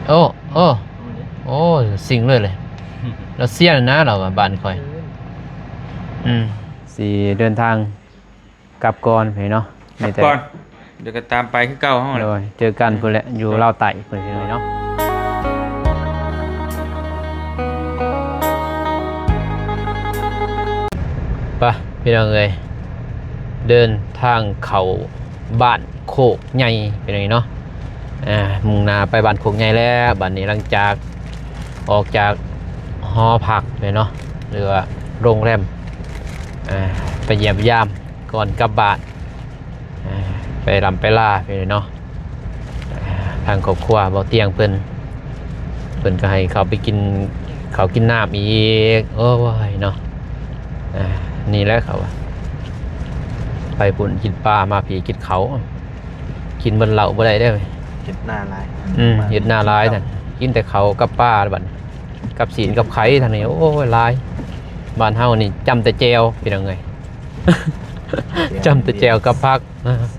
ໂອ້ ໂອ້ ໂອ້ ຊິງເລີຍເລີຍ ລາວເຊຍນະ ລາວວ່າບ້ານຂ້ອຍ. ອືມ ຊິເດີນທາງກັບກ່ອນພີ່ນ້ອງເນາະ ກັບກ່ອນ ມີແຕ່ ດຽວກໍຕາມໄປຄືເກົ່າເຮົາແຫຼະ. ໂດຍ ເຈີກັນພຸ້ນແຫຼະ ຢູ່ລາວໃຕ້ພຸ້ນພີ່ນ້ອງເນາະ. ໄປພີ່ນ້ອງເອີຍ ເດີນທາງເຂົ້າບ້ານໂຄກໃຫຍ່ພີ່ນ້ອງເນາະ. ອ່າ ມຸ່ງໜ້າໄປບ້ານໂຄກໃຫຍ່ແລ້ວ ບັດນີ້ຫຼັງຈາກອອກຈາກຫໍພັກເນາະ ຫຼືວ່າໂຮງແຮມ ອ່າ ໄປຢ້ຽມໄປຢາມກ່ອນກັບບ້ານ ອ່າ ໄປລ່ຳໄປລາພີ່ນ້ອງເນາະ. ອ່າ ທາງຄອບຄົວເບົາຕຽງເພິ່ນ ເພິ່ນກໍໃຫ້ເຂົ້າໄປກິນເຂົ້າກິນນ້ຳອີກ ໂອ້ຍເນາະ. ອ່າ ນີ້ແຫຼະເຂົາວ່າ ໄປພຸ້ນກິນປາ ມາພີ້ກິນເຂົ້າ ກິນເບິດເຫຼົ້າບໍ່ໄດ້ເດ້. ເຮັດນາຫຼາຍ ອືມ ເຮັດນາຫຼາຍນັ້ນ ກິນແຕ່ເຂົ້າກັບປາບັດນີ້ ກັບຊີ້ນກັບໄຂ່ທາງນີ້ ໂອ້ຍ ຫຼາຍ. ບ້ານເຮົານີ້ຈ້ຳແຕ່ແຈ່ວພີ່ນ້ອງເອີຍ ຈ້ຳແຕ່ແຈ່ວກັບຜັກ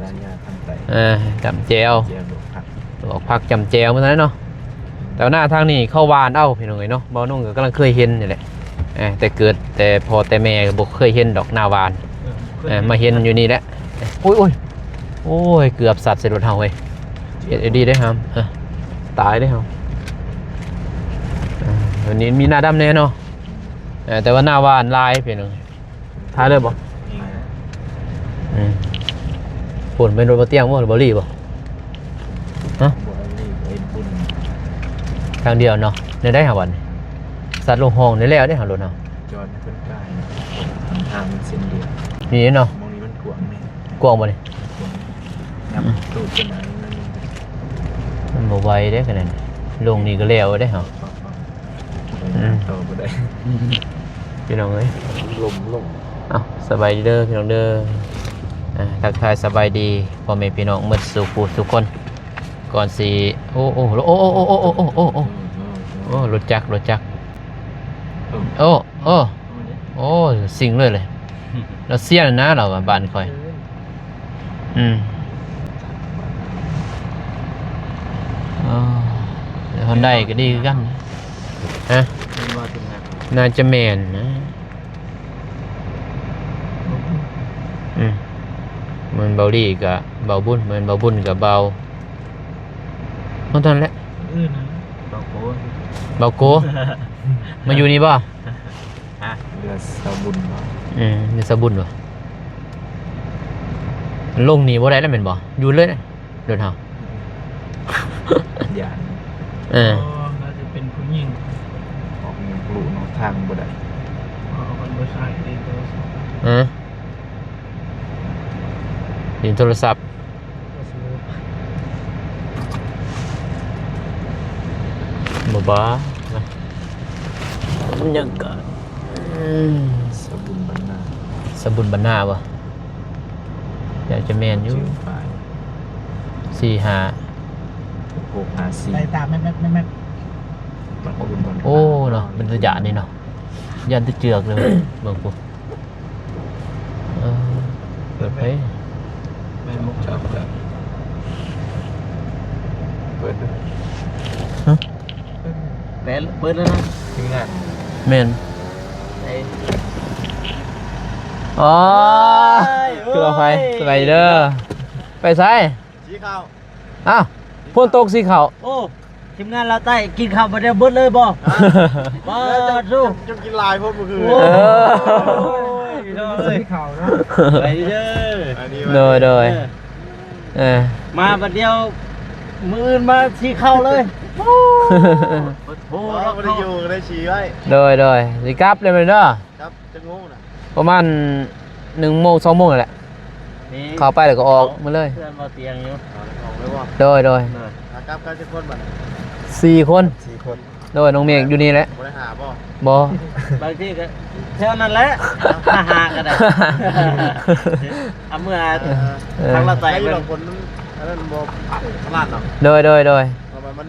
ສາຍາທາງໃຕ້ ເອີ ຈ້ຳແຈ່ວ ແຈ່ວລວກຜັກ ລວກຜັກຈ້ຳແຈ່ວ ມັນນັ້ນເນາະ. ແຕ່ວ່າໜ້າທາງນີ້ເຂົາຫວ່ານເອົາພີ່ນ້ອງເອີຍເນາະ ເບົານົງກໍກຳລັງເຄີຍເຫັນນີ້ແຫຼະ ເອີ ແຕ່ເກີດແຕ່ພໍ່ແຕ່ແມ່ກໍບໍ່ເຄີຍເຫັນດອກນາຫວ່ານ ເອີ ມາເຫັນຢູ່ນີ້ແຫຼະ. ໂອ້ຍ ໂອ້ຍ ໂອ້ຍ ເກືອບສັດໃສ່ລົດເຮົາເວີຍ ເຮັດໃຫ້ດີເດ້ຫຳ ເອີ ຕາຍເດ້ເຮົາ. ເອີ ອັນນີ້ມີນາດຳແດ່ເນາະ ເອີ ແຕ່ວ່ານາຫວ່ານຫຼາຍພີ່ນ້ອງ. ຖ່າຍເລີຍບໍ່? ອືມ ພຸ້ນແມ່ນລົດບໍ່ຕຽງບໍ່ ບໍ່ລີບໍ່? ຮະ? ບໍ່ລີ ໄອ້ບຸນ ທາງດຽວເນາະ ແນວໃດຫາວັນນີ້ ສັດລົງຫ້ອງໄດ້ແລ້ວເດ້ຫາລົດເຮົາ ຈອດໃຫ້ເພິ່ນກາຍ ທາງມັນເສັ້ນດຽວ ນີ້ເນາະ ໝ່ອງນີ້ມັນກວ້າງແນ່ ກວ້າງບໍ່ນີ້? ກວ້າງ ອືມ ຍັບຕູ້ຂຶ້ນມາ ມັນບໍ່ໄຫວເດ້ຂະນັ້ນ ລົງນີ້ກໍແລ້ວເດ້ເຮົາ. ອືມ ຕໍ່ບໍ່ໄດ້ ພີ່ນ້ອງເອີຍ ລົມ ລົມ. ເອົ້າ ສະບາຍດີເດີພີ່ນ້ອງເດີ ອ່າ ທັກທາຍສະບາຍດີພໍ່ແມ່ພີ່ນ້ອງໝົດສູ່ຜູ້ສູ່ຄົນ ກ່ອນຊິ ໂອ້ ໂອ້ ໂອ້ ລົດຈັກ ລົດຈັກ ໂອ້ ໂອ້ ໂອ້ ຊິງເລີຍເລີຍ ລາວເຊຍນະ ລາວວ່າບ້ານຂ້ອຍ. ອືມ ອໍ ຮອນໄດກໍດີຄືກັນ ຮະ? ແມ່ນບໍ່ທີມງານ? ໜ້າຈະແມ່ນນະ ອືມ ແມ່ນເບົາລີກະເບົາບຸນ ແມ່ນເບົາບຸນກະເບົາ ເທົ່ານັ້ນແຫຼະ ເອີ ນັ້ນແຫຼະ ເບົາໂກ ເບົາໂກ ມາຢູ່ນີ້ບໍ່? ຮະ? ເຮືອສາວບຸນບໍ່? ອືມ ເຮືອສາວບຸນບໍ່? ລົງນີ້ບໍ່ໄດ້ແລ້ວແມ່ນບໍ່? ຢູ່ເລີຍນະ ລົດເຮົາ ຢ້ານ ເອີ ອໍ ໜ້າຈະເປັນຜູ້ຍິງ ອອກນອກລູນອກທາງບໍ່ໄດ້ ເອີ ມັນບໍ່ໃຊ້ເລີຍໂທລະສັບ ຮະ? ຫຼິ້ນໂທລະສັບ ບໍ່ບ້ານະ ບັນຍາກາດ ອືມ ສະບຸນບັນນາ ສະບຸນບັນນາບໍ່? ຢາກຈະແມ່ນຢູ່ ສີ່ຫ້າ ຫົກຫ້າສີ່ ໄປຕາມແມັບໆໆໆ ໂອ້ ເນາະ ເປັນຕາຢ້ານນີ້ເນາະ ຢ້ານແຕ່ເຈື່ອກເລີຍ ເບິ່ງພຸ້ນ. ເອີ ເປີດໄປ ແມ່ນບໍ່? ເປີດ ຮະ? ເປີດ ເປີດແລ້ວນະ ທີມງານ ແມ່ນ ເອີ ອໍ ເອີຍ ຄືວ່າໃຜ ໂອ້ຍ ສະບາຍດີເດີ ໄປໃສ? ສີຂາວ ອ້າວ ຝົນຕົກສີຂາວ ໂອ້ ທີມງານລາວໃຕ້ກິນເຂົ້າບໍ່ໄດ້ເບິດເລີຍບໍ່? ບໍ່ ເອີ ເຈົ້າ ເຈົ້າກິນຫຼາຍໂພດມື້ຄືນ ໂອ້ຍ ເອີ ພີ່ນ້ອງເອີຍ ສີຂາວເນາະ ໄປເດີ ອັນນີ້ ໂດຍ ໂດຍ ເອີ ເອີ ມາບັດດຽວ ມື້ອື່ນມາສີຂາວເລີຍ ໂອ້ ບໍ່ໄດ້ຢູ່ ກໍໄດ້ສີໄວ້ ໂດຍ ໂດຍ ຊິກັບແລ້ວແມ່ນເດີ ກັບ ຈັກໂມງນະ? ປະມານໜຶ່ງໂມງ ສອງໂມງນີ້ແຫຼະ ນີ້ ເຂົ້າໄປແລ້ວກໍອອກມາເລີຍ ເພື່ອນບໍ່ຕຽງຢູ່ ອອກເລີຍບໍ່? ໂດຍ ໂດຍ ໂດຍ ຂາກັບກັນຈັກຄົນບັດນີ້? ສີ່ຄົນ ສີ່ຄົນ ໂດຍ ນ້ອງເມກຢູ່ນີ້ແຫຼະ ບໍ່ໄດ້ຫາບໍ່? ບໍ່ ບາງທີກໍແຖວນັ້ນແຫຼະ ຫາກໍໄດ້ ເອົາເມືອ ເອີ ເອີ ທາງລາວໃຕ້ ໃນ ເບິ່ງ ດອກຝົນມັນ ອັນນັ້ນບໍ່ພະລາດເນາະ ໂດຍ ໂດຍ ໂດຍ ເພາະວ່າມັນ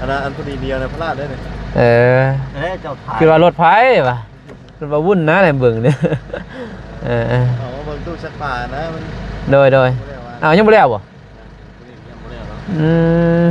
ອັນນັ້ນ ອັນພໍດີດຽວນະ ພະລາດເດ້ນີ້ ເອີ ເອີ ເຈົ້າ ຄືວ່າລົດໃຜວະ? ເພິ່ນວ່າວຸ້ນນະ ໃນເບິ່ງເດ້ ເອີ ເອີ ເອົາມາເບິ່ງຕູ້ຊັກຜ້ານະ ມັນ ໂດຍ ໂດຍ ບໍ່ໄດ້ວ່າ ອ້າວ ຍັງບໍ່ແລ້ວບໍ່? ຍັງ ຕົວນີ້ຍັງບໍ່ແລ້ວເນາະ ອືມ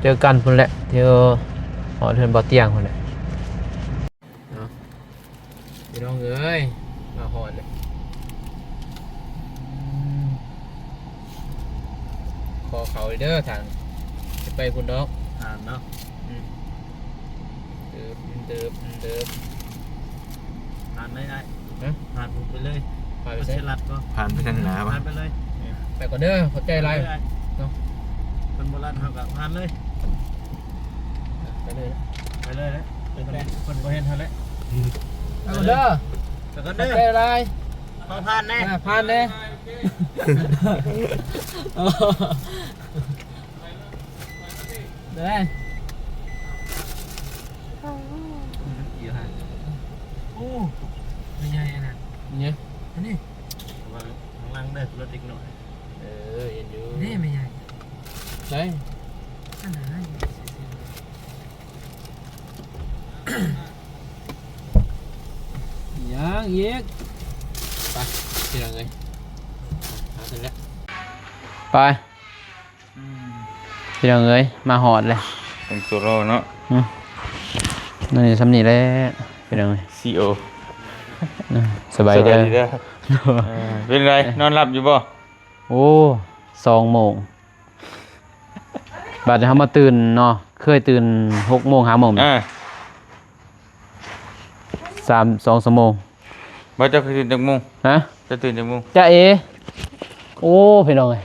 ເຈີກັນພຸ້ນແຫຼະ ແຖວຮອດເຮືອນບໍ່ຕຽງພຸ້ນແຫຼະເນາະ. ພີ່ນ້ອງເອີຍ ມາຮອດແລ້ວ. ອືມ ຂໍເຂົ້າເດີທ່ານ ຊິໄປພຸ້ນດອກ ທ່ານເນາະ. ອືມ ເດີບ ເດີບ ເດີບ ຜ່ານໄດ້ອ້າຍ. ຮະ? ຜ່ານໄປເລີຍ. ຜ່ານໄປໃສ? ເພິ່ນຊິລັດບໍ່? ຜ່ານໄປທາງໜ້າບໍ່? ຜ່ານໄປເລີຍ. ເອີ ໄປກ່ອນເດີ ຂອບໃຈຫຼາຍເນາະ. ເພິ່ນບໍ່ລັດເຮົາກໍຜ່ານເລີຍ. ໄປເລີຍ ໄປເລີຍແຫຼະ. ເພິ່ນ ເພິ່ນບໍ່ເຫັນເຮົາແຫຼະ. ໄປກ່ອນເດີ ໄປກ່ອນເດີ ຂອບໃຈຫຼາຍ. ຂໍຜ່ານແດ່ ອ່າ ຜ່ານແດ່. ເດີ ຢູ່ຫັ້ນ. ໂອ້ ແມ່ໃຫຍ່ອັນນັ້ນ ນີ້ ອັນນີ້ ລະວັງ ລະວັງເດີ ລົດເດັກນ້ອຍ. ເອີ ເຫັນຢູ່ ນີ້ແມ່ໃຫຍ່ ໃສ? ອັນນັ້ນນະ ຍັງອີກ ໄປ ພີ່ນ້ອງເອີຍ ຫາເຖິງແລ້ວ ໄປ. ອືມ ພີ່ນ້ອງເອີຍ ມາຮອດແລ້ວ ເປັນໂຊໂລເນາະ. ອືມ ນັ້ນ ສ່ຳນີ້ແຫຼະພີ່ນ້ອງເອີຍ. ຊີອີໂອ ອືມ ສະບາຍດີເດີ ສະບາຍດີເດີ. ເອີ ເປັນໃດ ນອນຫຼັບຢູ່ບໍ່? ໂອ້ ສອງໂມງ ບາດນີ້ເຮົາມາຕື່ນເນາະ ເຄີຍຕື່ນຫົກໂມງ ຫ້າໂມງ ອ່າ ສາມ ສອງຊົ່ວໂມງ. ບໍ່ ເຈົ້າຄືນຕື່ນຈັກໂມງ? ຮະ? ເຈົ້າຕື່ນຈັກໂມງ? ຈະເອ ໂອ້ ພີ່ນ້ອງເອີຍ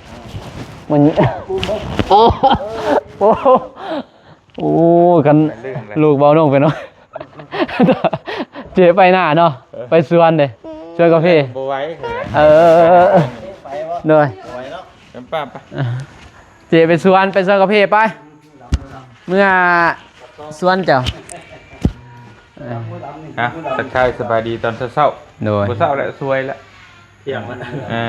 ມັນ ໂອ້ ໂອ້ ໂອ້ ຄັນ ລືມແລ້ວ ລູກເບົານ້ອງໄປເນາະ ເຈໄປນາເນາະ ເອີ ໄປສວນເດ້ ສວນກາເຟ ບໍ່ໄຫວ ເອີ ໂດຍ ໄປເນາະ ເປັນປ້າໄປ ເຈໄປສວນ ໄປສວນກາເຟໄປ ເມືອສວນເຈົ້າ. ເອີ ຮະ ທັກທາຍສະບາຍດີຕອນເຊົ້າໆ ໂດຍ ບໍ່ເຊົ້າແຫຼະ ສວຍແລ້ວ ທ່ຽງແລ້ວ ເອີ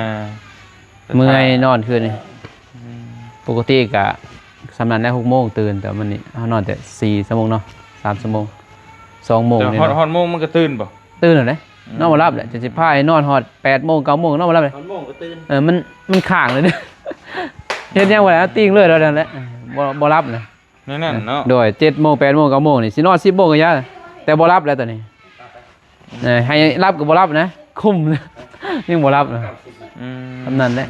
ເມື່ອຍນອນຄືນນີ້. ອືມ ປົກກະຕິກະສ່ຳນັ້ນແຫຼະ ຫົກໂມງຕື່ນ ແຕ່ມື້ນີ້ເຮົານອນແຕ່ສີ່ຊົ່ວໂມງເນາະ ສາມຊົ່ວໂມງ ສອງໂມງນີ້ເນາະ ຮອດໂມງມັນກໍຕື່ນບໍ່? ຕື່ນແລ້ວເດ້ ອືມ ນອນບໍ່ຫຼັບແຫຼະ ຈະຊິພາໃຫ້ນອນຮອດແປດໂມງ ເກົ້າໂມງ ນອນບໍ່ຫຼັບເລີຍ ຫົກໂມງກໍຕື່ນ ເອີ ມັນ ມັນຄ້າງເລີຍເດ້ ເຮັດຫຍັງບໍ່ໄດ້ ຕິ່ງເລີຍ ແລ້ວນັ້ນແຫຼະ ບໍ່ ບໍ່ຫຼັບນະ. ແນວນັ້ນເນາະ ໂດຍ ເຈັດໂມງ ແປດໂມງ ເກົ້າໂມງນີ້ ຊິນອນສິບໂມງກໍຢ່າ ແຕ່ບໍ່ຫຼັບແລ້ວຕອນນີ້ ເອີ ໃຫ້ຫຼັບກໍບໍ່ຫຼັບນະ ຄຸ້ມ ຍັງບໍ່ຫຼັບນະ ອືມ ສ່ຳນັ້ນແຫຼະ.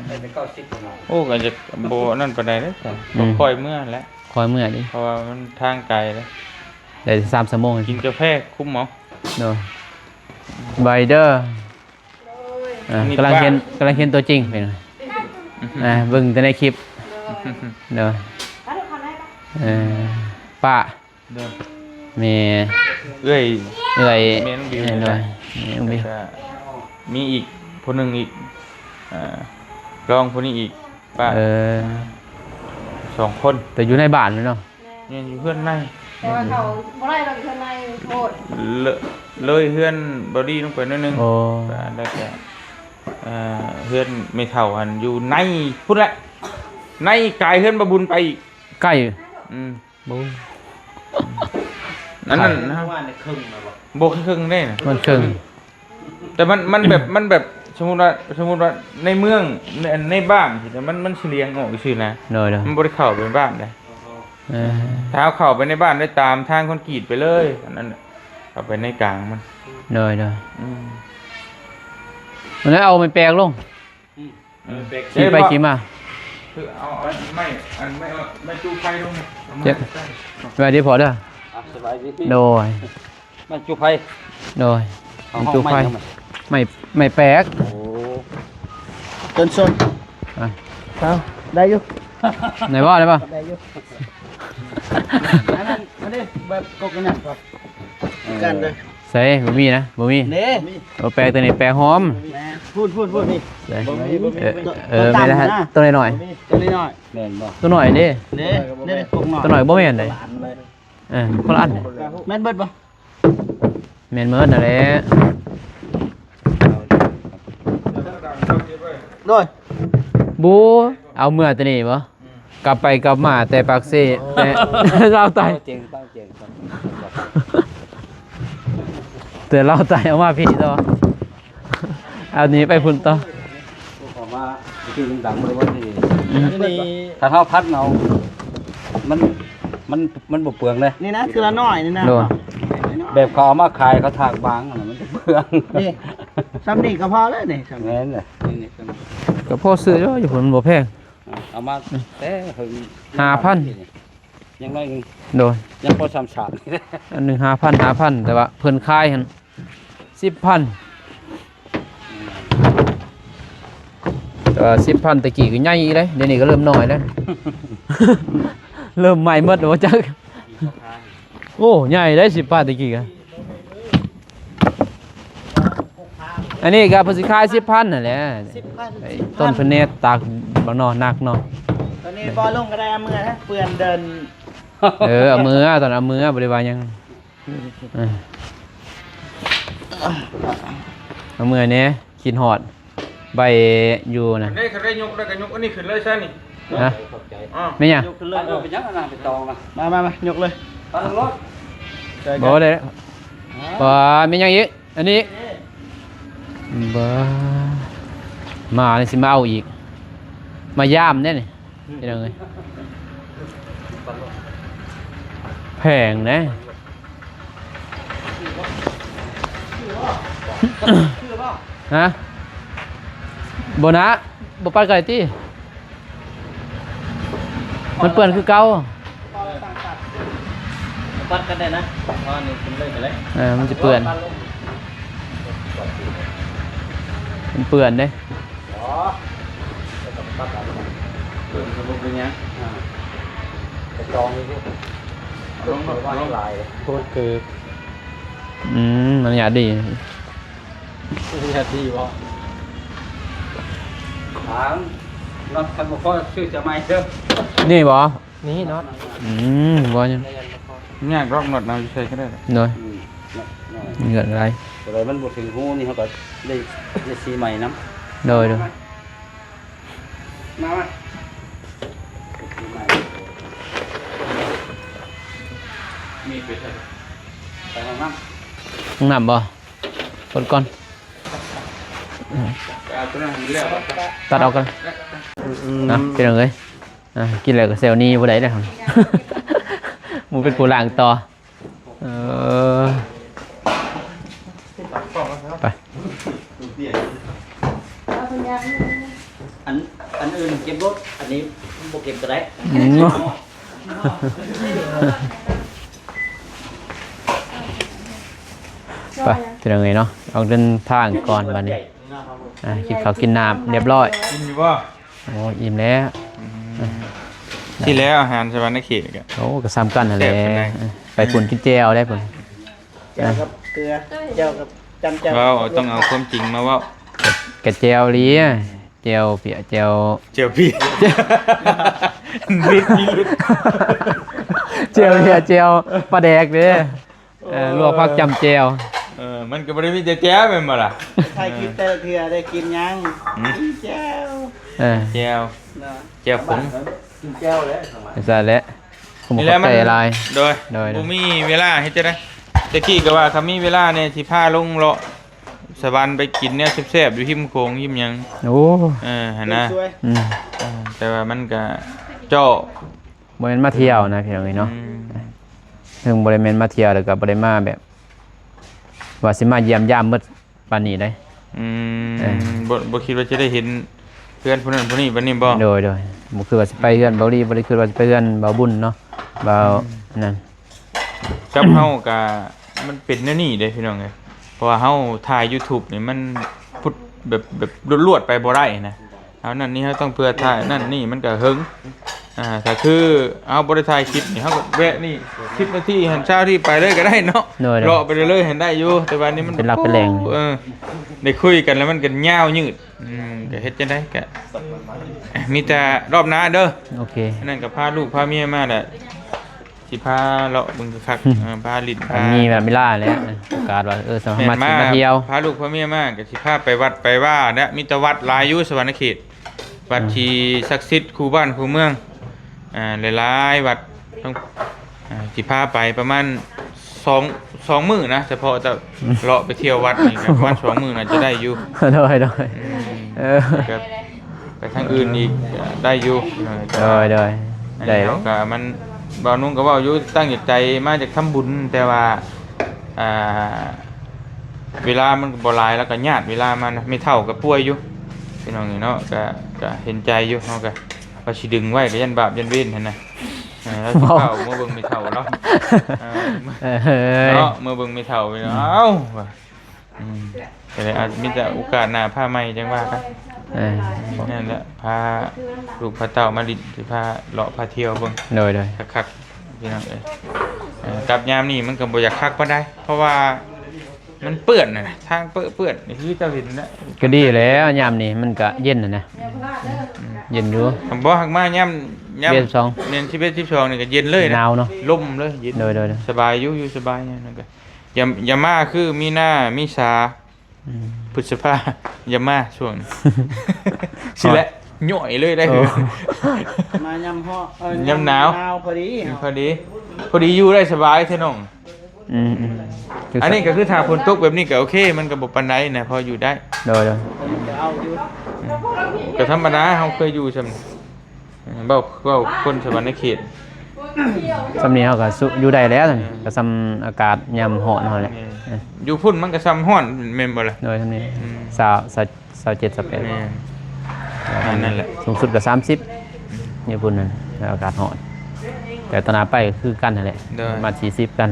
ໂອ້ ກໍຈະບໍ່ນັ້ນປານໃດເດ້ ອືມ ຄ່ອຍເມືອແຫຼະ ຄ່ອຍເມືອເດ້ ເພາະວ່າມັນທາງໄກເດ້ ໄດ້ສາມຊົ່ວໂມງ ກິນກາແຟຄຸມເອົາ ໂດຍ ໄວເດີ. ອ່າ ກຳລັງເຫັນ ກຳລັງເຫັນຕົວຈິງເປັນ ອ່າ ເບິ່ງແຕ່ໃນຄລິບ ໂດຍ ເອີ ປ້າ ໂດຍ ແມ່ ເອື້ອຍ ເອື້ອຍ ແມ່ນ້ອງບິວ ໂດຍ ແມ່ນ້ອງບິວ ແລ້ວກໍມີອີກຜູ້ໜຶ່ງອີກ ອ່າ ລອງຜູ້ນີ້ອີກ ປ້າ ເອີ ສອງຄົນ ແຕ່ຢູ່ໃນບ້ານເນາະ. ແມ່ນ ແມ່ນຢູ່ເຮືອນໃນ ແຕ່ວ່າເຂົາບໍ່ໄດ້ເນາະ ຢູ່ເຮືອນໃນໂພດ ເລີ ເລີຍເຮືອນບໍ່ດີລົງໄປໜ້ອຍໜຶ່ງ. ໂອ້ ແລ້ວກໍ ເອີ ເຮືອນແມ່ເຖົ້າຫັ້ນຢູ່ໃນພຸ້ນແຫຼະ ໃນກາຍເຮືອນບ່າວບຸນໄປອີກ ໃກ້ ອືມ ບໍ່ ອັນນັ້ນນະ ປະມານເຄິ່ງແລ້ວບໍ່? ບໍ່ເຄິ່ງເດ້ນະ ມັນເຄິ່ງ ແຕ່ມັນ ມັນແບບ ມັນແບບ ສົມມຸດວ່າ ສົມມຸດວ່າໃນເມືອງ ໃນ ໃນບ້ານຊີ້ນະ ມັນ ມັນສະຫຼຽງອອກຊື່ນະ ໂດຍໆ ມັນບໍ່ໄດ້ເຂົ້າໄປໃນບ້ານເດ້. ເອີ ຖ້າເຮົາເຂົ້າໄປໃນບ້ານໄດ້ຕາມທາງຄອນກຣີດໄປເລີຍ ອັນນັ້ນເຂົ້າໄປໃນກາງມັນ ໂດຍໆ ອືມ ມັນເອົາໄມ້ແປກລົງ ອືມ ເອີ ແປກ ຂີ່ໄປຂີ່ມາ ຄືເອົາ ເອົາໄມ້ ອັນໄມ້ ໄມ້ຈູ່ໄຟລົງ ເອົາມາໃກ້ໆ ສະບາຍດີພໍ່ເດີ ອ່ະ ສະບາຍດີ ໂດຍ ໄມ້ຈູ່ໄຟ ໂດຍ ເອົາ ໄມ້ຈູ່ໄຟ ເອົາໄມ້ ໄມ້ ໄມ້ແປກ ໂອ້ ຕົ້ນຊົນ ອ່ະ ເອົາ ໄດ້ຢູ່ ໄດ້ບໍ່ ໄດ້ບໍ່ ໄດ້ຢູ່ ອັນນັ້ນ ອັນນີ້ແບບກົກອັນນັ້ນ ກັນເດີ ໃສ ບໍ່ມີນະ ບໍ່ມີ ເດ້ ໂອ ແປກຕົວນີ້ແປກຫອມ ແມ່ນ ພຸ້ນໆໆ ນີ້ ໃສ ບໍ່ມີ ບໍ່ມີ ເອີ ບໍ່ມີ ເອີ ແມ່ນລະ ຕົວນ້ອຍໆ ຕົວນ້ອຍໆ ແມ່ນບໍ່ ຕົວນ້ອຍເດ້ ເດ້ ນີ້ກົກນ້ອຍ ຕົວນ້ອຍບໍ່ແມ່ນເດ້ ເອີ ຄົນລະອັນເດ້ ແມ່ນເບິດບໍ່? ແມ່ນເໝິດນັ້ນແຫຼະ ໂດຍ ບູ ເອົາເມືອແຕ່ນີ້ບໍ່? ອືມ ກັບໄປກັບມາແຕ່ປາກເຊ ແຕ່ລາວໃຕ້ ເຈັງ ເຈັງ ແຕ່ລາວໃຕ້ເອົາມາພີ້ຕໍ່ ອັນນີ້ໄປພຸ້ນຕໍ່ ເຂົ້າມາຄືດັງເລີຍວ່ານີ້ ອືມ ນີ້ ຖ້າເຮົາພັດເອົາ ມັນ ມັນ ມັນບໍ່ເປືອງເດ້ ນີ້ນະ ເທື່ອລະໜ້ອຍນີ້ນະ ໂດຍ ແບບເຂົາເອົາມາຂາຍ ເຂົາຖາກບາງຫັ້ນນະ ມັນຈະເປືອງ ນີ້ ຊ່ຳນີ້ກໍພໍແລ້ວນີ້ ຊ່ຳນີ້ ແມ່ນແຫຼະ ນີ້ ນີ້ ກໍພໍຊື້ຢູ່ ຢູ່ພຸ້ນມັນບໍ່ແພງ ເອົາມາແຕ່ເຫິງ ຫ້າພັນ ຢ່າງໜ້ອຍໜຶ່ງ ໂດຍ ຍັງພໍຊ່ຳສາກ ອັນໜຶ່ງຫ້າພັນ ຫ້າພັນ ແຕ່ວ່າເພິ່ນຂາຍຫັ້ນສິບພັນ ແຕ່ວ່າສິບພັນແຕ່ກີ້ກໍໃຫຍ່ອີກເດ້ ດຽວນີ້ກໍເລີ່ມນ້ອຍແລ້ວ ເລີ່ມໃໝ່ໝົດແລ້ວບໍ່ຈັກ ໂອ້ ໃຫຍ່ເດ້ສິບພັນແຕ່ກີ້ກໍ ອັນນີ້ກໍເພິ່ນຊິຂາຍສິບພັນນັ້ນແຫຼະ ສິບພັນ ໄອ້ຕົ້ນເພິ່ນແນ່ຕາກບັກໜໍ່ໜັກເນາະ ຕອນນີ້ບໍ່ລົງກໍໄດ້ ເອົາເມືອນະ ເປື້ອນເດີນ ເອີ ເອົາເມືອ ຕອນເອົາເມືອ ບໍ່ໄດ້ວ່າຫຍັງ ເອີ ເອົາເມືອແດ່ ຄິດຮອດ ໃບຢູ່ນະ ອັນນີ້ຄັນໄດ້ຍົກໄດ້ກໍຍົກອັນນີ້ຂຶ້ນເລີຍຊະນີ້ ຮະ ຂອບໃຈ ອ້າວ ແມ່ນຫຍັງ? ຍົກຂຶ້ນເລີຍ ເປັນຫຍັງອັນນັ້ນເປັນຕອງນະ ມາ ມາ ມາ ຍົກເລີຍ ປັນລົງລົດ ບໍ່ໄດ້ ບໍ່ ແມ່ນຫຍັງອີກ ອັນນີ້ ບໍ່ ມານີ້ຊິມາເອົາອີກ ມາຢາມເດ້ນີ້ ພີ່ນ້ອງເອີຍ ແພງເດ້ ຮະ ບໍ່ນະ ບໍ່ປັດກໍໄດ້ຕິ ມັນເປື້ອນຄືເກົ່າ ປັດກັນໄດ້ນະ ເພາະອັນນີ້ເປັນເລີຍກໍໄດ້ ເອີ ມັນຊິເປື້ອນ ມັນເປື້ອນເດ້ ອໍ ເປື້ອນກໍບໍ່ເປັນຫຍັງ ອ່າ ໄປຕອງຢູ່ ເອົາລົງເນາະ ເອົາລົງ ຫຼາຍໂພດຄື ອືມ ມັນຍາດດີ ຍາດດີບໍ່ ຖາມ ນັດຄັນບໍ່ພໍຊື້ເສື້ອໃໝ່ເດີ ນີ້ບໍ່? ນີ້ເນາະ ອືມ ບໍ່ຫຍັງ ຍາກດອກ ນັດເອົາຢູ່ໃສກໍໄດ້ ໂດຍ ອືມ ເງືອນຫຼາຍ ໂຕໃດມັນບໍ່ເຖິງຮູນີ້ ເຮົາກໍໄດ້ ໄດ້ສີໃໝ່ນຳ ໂດຍ ໂດຍ ມາ ມາ ມີດໄປໃສ ໄປຫ້ອງນ້ຳ ຫ້ອງນ້ຳບໍ່? ເປີດກ່ອນ ຕັດອອກກ່ອນ ອືມ ນະ ພີ່ນ້ອງເອີຍ ອ່າ ກິນແລ້ວກໍແຊວໜີບໍ່ໄດ້ເດ້ ໝູ່ເປັນຜູ້ລ້າງຕໍ່ ເອີ ໄປ ອັນ ອັນອື່ນເກັບໂລດ ອັນນີ້ບໍ່ເກັບກໍໄດ້ ອືມ ໄປ ພີ່ນ້ອງເອີຍເນາະ ອອກເດີນທາງກ່ອນບັດນີ້ ອ່າ ກິນເຂົ້າກິນນ້ຳຮຽບຮ້ອຍ ກິນຢູ່ບໍ່? ໂອ້ ອີ່ມແລ້ວ ອືມ ທີ່ແລ້ວອາຫານສະຫວັນນະເຂດກໍ ໂອ້ ກໍສ່ຳກັນຫັ້ນແຫຼະ ແຊບປານໃດ ເອີ ໄປພຸ້ນກິນແຈ່ວໄດ້ພຸ້ນ ແຈ່ວກັບເກືອ ແຈ່ວກັບຈ້ຳແຈ່ວ ເວົ້າ ຕ້ອງເອົາຄວາມຈິງມາເວົ້າ ກະແຈ່ວອີ່ຫຼີ ແຈ່ວເພຍ ແຈ່ວ ແຈ່ວເພຍ ຫຼຸດ ມີຫຼຸດ ແຈ່ວເພຍ ແຈ່ວປາແດກເດ້ ເອີ ລວກຜັກຈ້ຳແຈ່ວ ເອີ ມັນກໍບໍ່ໄດ້ມີແຕ່ແຈ່ວແມ່ນບໍ່ລະ? ຖ່າຍຄລິບແຕ່ລະເທື່ອໄດ້ກິນຫຍັງ? ຫືມ? ກິນແຈ່ວ ເອີ ແຈ່ວເນາະ ແຈ່ວຂົງ ກິນແຈ່ວແຫຼະ ຈັ່ງຊັ້ນແຫຼະ ຂອບໃຈຫຼາຍ ໂດຍ ໂດຍ ບໍ່ມີເວລາເຮັດຈັ່ງໃດ ແຕ່ກີ້ກໍວ່າຖ້າມີເວລາແດ່ຊິພາລົງເລາະສະຫວັນໄປກິນແນວແຊບໆຢູ່ຮິມໂຂງຮິມຫຍັງ ໂອ້ ເອີ ຫັ້ນນະ ອືມ ເອີ ແຕ່ວ່າມັນກໍເຈາະ ບໍ່ແມ່ນມາທ່ຽວນະ ພີ່ນ້ອງເອີຍເນາະ ອືມ ເຖິງບໍ່ໄດ້ແມ່ນມາທ່ຽວ ແລ້ວກໍບໍ່ໄດ້ມາແບບວ່າຊິມາຢ້ຽມຢາມໝົດປານນີ້ເດ້ ອືມ ເອີ ບໍ່ ບໍ່ຄິດວ່າຈະໄດ້ເຫັນເຮືອນຜູ້ນັ້ນຜູ້ນີ້ປານນີ້ບໍ່? ໂດຍ ໂດຍ ບໍ່ຄິດວ່າຊິໄປເຮືອນເບົາລີ ບໍ່ໄດ້ຄິດວ່າຊິໄປເຮືອນເບົາບຸນເນາະ ເບົາ ອືມ ນັ້ນ ກັບເຮົາກະ ມັນເປັນແນວນີ້ເດ້ພີ່ນ້ອງເອີຍ ເພາະວ່າເຮົາຖ່າຍຢູທູບນີ້ມັນພຸດແບບ ແບບລວດໆໄປບໍ່ໄດ້ນະ ເຮົານັ້ນນີ້ເຮົາຕ້ອງເພື່ອຖ່າຍນັ້ນນີ້ມັນກະເຫິງ ອ່າ ຖ້າຄືເຮົາບໍ່ໄດ້ຖ່າຍຄລິບນີ້ ເຮົາກໍແວະນີ້ສິບນາທີຫັ້ນ ຊາວນາທີໄປເລີຍກໍໄດ້ເນາະ ໂດຍ ເລາະໄປເລື້ອຍໆຫັ້ນໄດ້ຢູ່ ແຕ່ວ່ານີ້ມັນເປັນຫຼັກເປັນແຫຼ່ງ ເອີ ໄດ້ຄຸຍກັນແລ້ວມັນກໍຍາວຍືດ ອືມ ກໍເຮັດຈັ່ງໃດກໍ ມີແຕ່ຮອບໜ້າເດີ ໂອເຄ ອັນນັ້ນກໍພາລູກພາເມຍມາແຫຼະ ຊິພາເລາະເບິ່ງຄັກໆ ເອີ ພາຫຼິ້ນ ພາ ມີແບບເວລາແຫຼະ ໂອກາດວ່າ ເອີ ສາມາດຊິມາທ່ຽວ ພາລູກພາເມຍມາ ກໍຊິພາໄປວັດໄປວາແຫຼະ ມີແຕ່ວັດຫຼາຍຢູ່ສະຫວັນນະເຂດ ວັດທີ່ສັກສິດຄູ່ບ້ານຄູ່ເມືອງ ອ່າ ຫຼາຍໆວັດ ຕ້ອງ ອ່າ ຊິພາໄປປະມານສອງ ສອງມື້ນະ ສະເພາະແຕ່ເລາະໄປທ່ຽວວັດນີ້ ປະມານສອງມື້ໜ້າຈະໄດ້ຢູ່ ໂດຍ ໂດຍ ອືມ ເອີ ກໍໄປທາງອື່ນອີກກໍໄດ້ຢູ່ ໂດຍ ໂດຍ ໄດ້ ເຮົາກໍມັນ ບ່າວນຸ່ງກໍເວົ້າຢູ່ ຕັ້ງໃຈມາຈາກທຳບຸນ ແຕ່ວ່າ ອ່າ ເວລາມັນກໍບໍ່ຫຼາຍ ແລ້ວກໍຍາດເວລາມານະ ແມ່ເຖົ້າກໍປ່ວຍຢູ່ ພີ່ນ້ອງເອີຍເນາະ ກໍ ກໍເຫັນໃຈຢູ່ ເຮົາກໍວ່າຊິດຶງໄວ້ ກໍຢ້ານບາບຢ້ານເວນຫັ້ນນະ ເອີ ລາວຊິເຂົ້າເມືອເບິ່ງແມ່ເຖົ້າລາວ ເອີ ເອີ ເນາະ ເມືອເບິ່ງແມ່ເຖົ້າ ເອົາວ່າ ອືມ ກໍເລີຍອາດມີແຕ່ໂອກາດໜ້າພາໃໝ່ຈັ່ງວ່າກັນ ເອີ ນັ້ນແຫຼະ ພາລູກພາເຕົ້າມາຫຼິ້ນ ຊິພາເລາະພາທ່ຽວເບິ່ງ ໂດຍ ໂດຍ ຄັກໆ ພີ່ນ້ອງເອີຍ ເອີ ກັບຍາມນີ້ມັນກໍບໍ່ຢາກຄັກປານໃດ ເພາະວ່າມັນເປື້ອນນະ ທາງເປິເປື້ອນ ຄືເຈົ້າເຫັນນະ ກໍດີແລ້ວ ຍາມນີ້ມັນກໍເຢັນຫັ້ນນະ ອືມ ເຢັນຢູ່ ຄັນບໍ່ຫາກມາຍາມ ຍາມ ເຢັນສອງ ແມ່ນ ສິບເອັດ ສິບສອງ ນີ້ກໍເຢັນເລີຍນະ ໜາວເນາະ ລົມເລີຍ ເຢັນ ໂດຍ ໂດຍ ໂດຍ ສະບາຍຢູ່ ຢູ່ສະບາຍ ນັ້ນກໍ ຢ່າ ຢ່າມາຄືມີນາ ເມສາ ອືມ ພຶດສະພາ ຢ່າມາຊ່ວງນີ້ ຊິແຫຼະ ໂອ້ຍ ຍ່ອຍເລີຍໄດ໋ ໂອ້ ມາຍາມຮ້ອນ ເອີ ຍາມໜາວ ຍາມໜາວພໍດີ ພໍດີ ພໍດີຢູ່ໄດ້ສະບາຍແທ້ນ້ອງ ອືມໆ ອັນນີ້ກໍຄືຖ້າຝົນຕົກແບບນີ້ກໍໂອເຄ ມັນກໍບໍ່ປານໃດນະ ພໍຢູ່ໄດ້ ໂດຍໆ ກໍເອົາຢູ່ ອືມ ກໍທຳມະດາ ເຮົາເຄີຍຢູ່ຊ່ຳ ເອີ ເວົ້າ ເວົ້າຄົນສະຫວັນນະເຂດ ຊ່ຳນີ້ເຮົາກໍສຸ ຢູ່ໄດ້ແລ້ວ ເອີ ກໍຊ່ຳອາກາດຍາມຮ້ອນເຮົາແຫຼະ ແມ່ນ ເອີ ຢູ່ພຸ້ນມັນກໍຊ່ຳຮ້ອນແມ່ນບໍ່ລະ? ໂດຍ ຊ່ຳນີ້ ອືມ ຊາວ ຊາວ ຊາວເຈັດ ຊາວແປດ ແມ່ນ ອັນນັ້ນແຫຼະ ສູງສຸດກໍສາມສິບ ອືມ ຢູ່ພຸ້ນນັ້ນ ແລ້ວອາກາດຮ້ອນ ແຕ່ຕອນໜ້າໄປກໍຄືກັນຫັ້ນແຫຼະ ໂດຍ ປະມານສີ່ສິບກັນ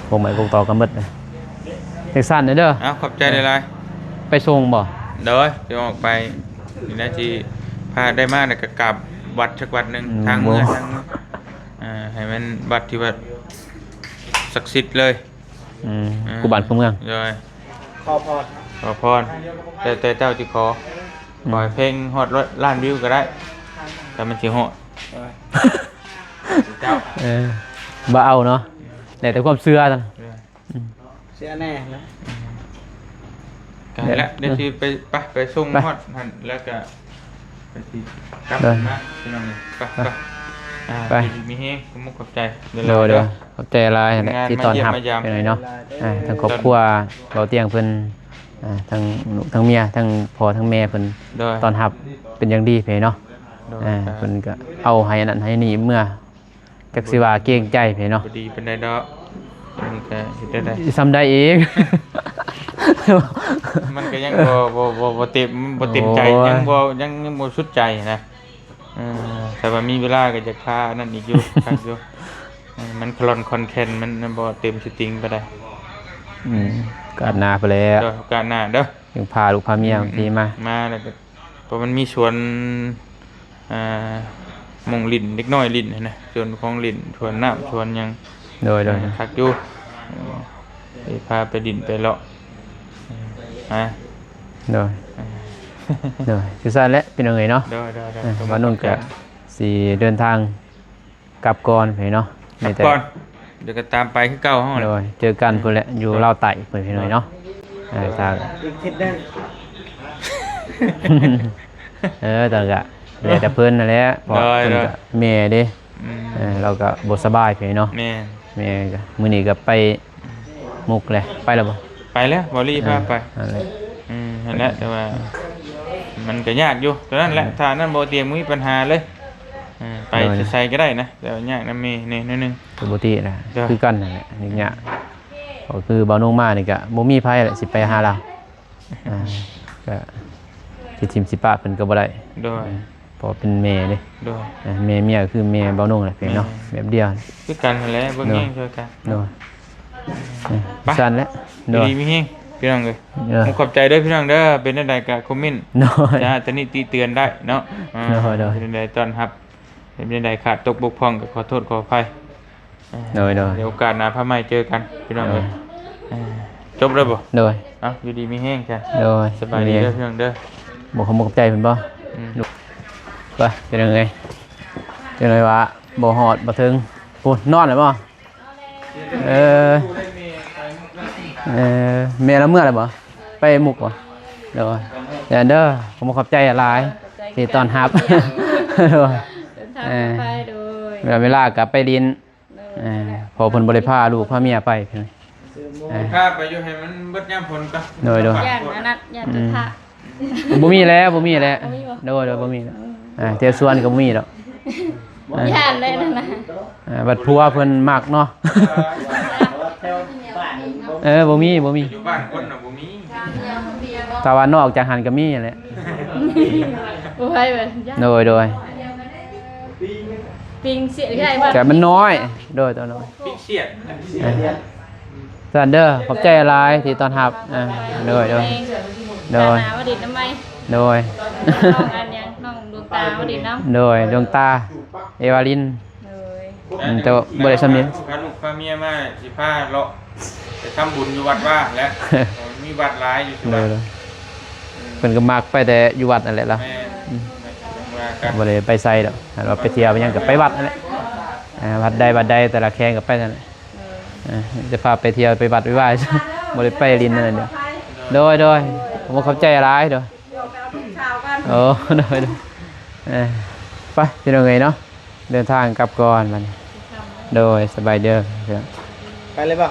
ພວກໄມ້ພວກຕອກກໍໝົດ ຈັກຊັ້ນເດີ ເອົາ ຂອບໃຈຫຼາຍໆ ໄປສົ່ງບໍ່? ໂດຍ ຊິອອກໄປ ນີ້ນະ ທີ່ພາໄດ້ມາ ແລ້ວກໍກາບວັດສັກວັດໜຶ່ງ ອືມ ທາງເມືອງ ທາງເມືອງ ເອີ ໃຫ້ມັນວັດທີ່ວ່າສັກສິດເລີຍ ອືມ ເອີ ຄູ່ບ້ານຄູ່ເມືອງ ໂດຍ ຂໍພອນ ຂໍພອນ ແຕ່ ແຕ່ເຈົ້າຊິຂໍ ອືມ ຂໍໃຫ້ເພງຮອດຮ້ອຍລ້ານວິວກໍໄດ້ ແຕ່ມັນຊິຮອດ ໂດຍ ເຈົ້າ ເອີ ບໍ່ເອົາເນາະ ແລ້ວແຕ່ຄວາມເຊື່ອ ໂດຍ ອືມ ເສຍແນ່ນະ ອືມ ໄກແລ້ວ ເດີ ດຽວຊິໄປ ໄປ ໄປສົ່ງ ໄປ ຮອດຫັ້ນ ແລ້ວກະໄປຊິກັບ ເດີ ມາ ພີ່ນ້ອງ ໄປ ໄປ ໄປ ອ່າ ໄປ ຢູ່ດີມີແຮງ ຂອບໃຈ ໂດຍ ເດີ ໂດຍ ຂອບໃຈຫຼາຍແຫຼະ ທີ່ຕ້ອນຮັບ ມາຢ້ຽມມາຢາມ ພີ່ນ້ອງເນາະ ອ່າ ທາງຄອບຄົວ ເບົາຕຽງເພິ່ນ ອ່າ ທັງລູກທັງເມຍ ທັງພໍ່ທັງແມ່ເພິ່ນ ໂດຍ ຕ້ອນຮັບເປັນຢ່າງດີ ພີ່ນ້ອງເນາະ ໂດຍ ອ່າ ເພິ່ນກໍເອົາໃຫ້ອັນນັ້ນໃຫ້ນີ້ເມືອ ຈັກຊິວ່າເກງໃຈໃຜເນາະ ບໍ່ດີປານໃດດອກ ມັນກໍເຮັດໄດ້ ຊິສ່ຳໃດອີກ ມັນກໍຍັງບໍ່ ບໍ່ ບໍ່ ບໍ່ເຕັມ ບໍ່ເຕັມໃຈ ໂອ້ຍ ຍັງບໍ່ ຍັງ ຍັງບໍ່ສຸດໃຈນະ ເອີ ຖ້າວ່າມີເວລາກໍຢາກພາອັນນັ້ນອີກຢູ່ ຄັກຢູ່ ເອີ ມັນຄະລ່ອນຄອນແຄນ ມັນ ມັນບໍ່ເຕັມສະຕິງປານໃດ ອືມ ໂອກາດໜ້າພຸ້ນແຫຼະ ໂດຍ ໂອກາດໜ້າເດີ ຈຶ່ງພາລູກພາເມຍ ອືມ ທີ່ມາ ມາແລ້ວກໍ ເພາະມັນມີສວນ ອ່າ ໝ່ອງຫຼິ້ນ ເດັກນ້ອຍຫຼິ້ນຫັ້ນນະ ສວນຂອງຫຼິ້ນ ສວນນ້ຳ ສວນຫຍັງ ໂດຍໆ ເອີ ຄັກຢູ່ ເອີ ໄປພາໄປຫຼິ້ນໄປເລາະ ເອີ ຮະ ໂດຍ ເອີ ໂດຍ ຄືຊັ້ນແຫຼະ ພີ່ນ້ອງເອີຍເນາະ ໂດຍໆໆ ເອີ ບ່າວນຸ່ງກໍຊິເດີນທາງ ກັບກ່ອນເພິ່ນເນາະ ກັບກ່ອນ ມີແຕ່ ດຽວກໍຕາມໄປຄືເກົ່າເຮົາແຫຼະ ໂດຍ ເຈີກັນ ອືມ ພຸ້ນແຫຼະ ຢູ່ ໂດຍ ລາວໃຕ້ພຸ້ນພີ່ນ້ອງເນາະ ເອີ ຖ້າ ອີກທິດໜຶ່ງ ເອີ ແຕ່ກະແລ້ວແຕ່ເພິ່ນຫັ້ນແຫຼະ ເພາະ ໂດຍ ເພິ່ນ ໂດຍ ກະແມ່ເດ້ ອືມ ເອີ ລາວກະບໍ່ສະບາຍພຸ້ນເນາະ ແມ່ນ ແມ່ກະ ມື້ນີ້ກະໄປ ອືມ ມຸກແຫຼະ ໄປແລ້ວບໍ່? ໄປແລ້ວ ບໍ່ລີພາໄປ ເອີ ນັ້ນແຫຼະ ອືມ ຫັ້ນແຫຼະ ແຕ່ວ່າມັນກໍຍາກຢູ່ ຕອນນັ້ນແຫຼະ ອືມ ຖ້ານັ້ນບໍ່ຕຽມ ບໍ່ມີບັນຫາເລີຍ ເອີ ໄປ ໂດຍ ໃສໆກໍໄດ້ນະ ແຕ່ວ່າຍາກນຳແມ່ແດ່ໜ້ອຍໜຶ່ງ ປົກກະຕິນະ ໂດຍ ຄືກັນນັ້ນແຫຼະ ຍາກ ກໍຄືບ່າວນຸ່ງມານີ້ກໍບໍ່ມີໃຜແຫຼະ ຊິໄປຫາລາວ ອ່າ ກໍຊິຖິ້ມຊິປະເພິ່ນກໍບໍ່ໄດ້ ໂດຍ ເອີ ເພາະເປັນແມ່ເດ້ ໂດຍ ເອີ ແມ່ເມຍກໍຄືແມ່ບ່າວນຸ່ງແຫຼະເນາະ ແມ່ນ ແບບດຽວ ຄືກັນຫັ້ນແຫຼະ ເບິ່ງ ໂດຍ ແຍງຊ່ວຍກັນ ໂດຍ ເອີ ໄປ ຊັ້ນແຫຼະ ໂດຍ ຢູ່ດີມີແຮງ ພີ່ນ້ອງເອີຍ ໂດຍ ຂອບໃຈເດີພີ່ນ້ອງເດີ ເປັນແນວໃດກໍຄອມເມັນ ໂດຍ ຈະຕຳໜິຕິເຕືອນໄດ້ເນາະ ອ່າ ໂດຍ ໂດຍ ເປັນແນວໃດຕ້ອນຮັບ ເປັນແນວໃດຂາດຕົກບົກຜ່ອງກໍຂໍໂທດຂໍອະໄພ ໂດຍ ໂດຍ ດຽວໂອກາດໜ້າພາໃໝ່ເຈີກັນ ພີ່ນ້ອງເອີຍ ໂດຍ ເອີ ຈົບແລ້ວບໍ່? ໂດຍ ເອົ້າ ຢູ່ດີມີແຮງຊະ ໂດຍ ສະບາຍດີເດີພີ່ນ້ອງເດີ ບໍ່ຂອບໃຈເພິ່ນບໍ່? ອືມ ໄປ ພີ່ນ້ອງເອີຍ ຈັ່ງໃດວ່າບໍ່ຮອດບໍ່ເຖິງ ໂອ້ ນອນແລ້ວບໍ່? ເອີ ເອີ ແມ່ລາວເມືອແລ້ວບໍ່? ໄປມຸກບໍ່? ໂດຍ ແລ້ວເດີ ຂອບໃຈຫຼາຍທີ່ຕ້ອນຮັບ ເດີນທາງປອດໄພ ໂດຍ ເວລາ ເວລາກໍໄປຫຼິ້ນ ໂດຍ ເອີ ເພາະເພິ່ນບໍ່ໄດ້ພາລູກພາເມຍໄປ ເອີ ພາໄປຢູ່ໃຫ້ມັນເບິດຍາມຝົນກ່ອນ ໂດຍ ໂດຍ ຢ້ານອັນນັ້ນ ຢ້ານ ອືມ ຈະທະ ບໍ່ມີແລ້ວ ບໍ່ມີແລ້ວ ບໍ່ມີບໍ່? ໂດຍ ໂດຍ ບໍ່ມີແລ້ວ ເອີ ອ່າ ແຖວສວນກໍບໍ່ມີດອກ ຢ້ານເລີຍນັ້ນນະ ເອີ ບັດຜົວເພິ່ນມັກເນາະ. ເອີ ບໍ່ມີ ບໍ່ມີ ຢູ່ບ້ານຄົນນະບໍ່ມີ. ຖ້າວ່ານອກຈາກຫັ້ນກໍມີຫັ້ນແຫຼະ. ໂອ້ຍ ໂດຍ ໂດຍ ປິງສຽດ ແຕ່ມັນນ້ອຍ ໂດຍ ຕົວນ້ອຍ ປິງສຽດ. ເອີ ຊັ້ນເດີ ຂອບໃຈຫຼາຍທີ່ຕ້ອນຮັບ. ເອີ ໂດຍ ໂດຍ ໂດຍ ມາດິນນຳໃໝ່ ໂດຍ ນ້ອງອັນຫຍັງ ນ້ອງດວງຕາມາດິນນຳ ໂດຍ ດວງຕາ ເອວາລິນ ໂດຍ ອືມ ແຕ່ວ່າບໍ່ໄດ້ຊ່ຳນີ້ ພາລູກພາເມຍມາ ຊິພາເລາະໄປທຳບຸນຢູ່ວັດວາແຫຼະ. ມີວັດຫຼາຍຢູ່ ໂດຍ ໂດຍ ເພິ່ນກໍມັກໄປແຕ່ຢູ່ວັດນັ້ນແຫຼະລະ. ແມ່ນ ອືມ ວ່າກັນ ບໍ່ໄດ້ໄປໃສດອກ ຄັນວ່າໄປທ່ຽວໄປຫຍັງກໍໄປວັດນັ້ນແຫຼະ. ອ່າ ວັດໃດວັດໃດ ແຕ່ລະແຂວງກໍໄປນັ້ນແຫຼະ. ເອີ ເອີ ຈະພາໄປທ່ຽວໄປວັດໄປວາ ບໍ່ໄດ້ໄປຫຼິ້ນນັ້ນເດີ. ໂດຍ ໂດຍ ໂດຍ ຂອບໃຈຫຼາຍ ໂດຍ. ໂອ້ ໂດຍ ໂດຍ ເອີ ໄປພີ່ນ້ອງເອີຍເນາະ ເດີນທາງກັບກ່ອນບັດນີ້. ໂດຍ ສະບາຍເດີ ໄປເລີຍບໍ່?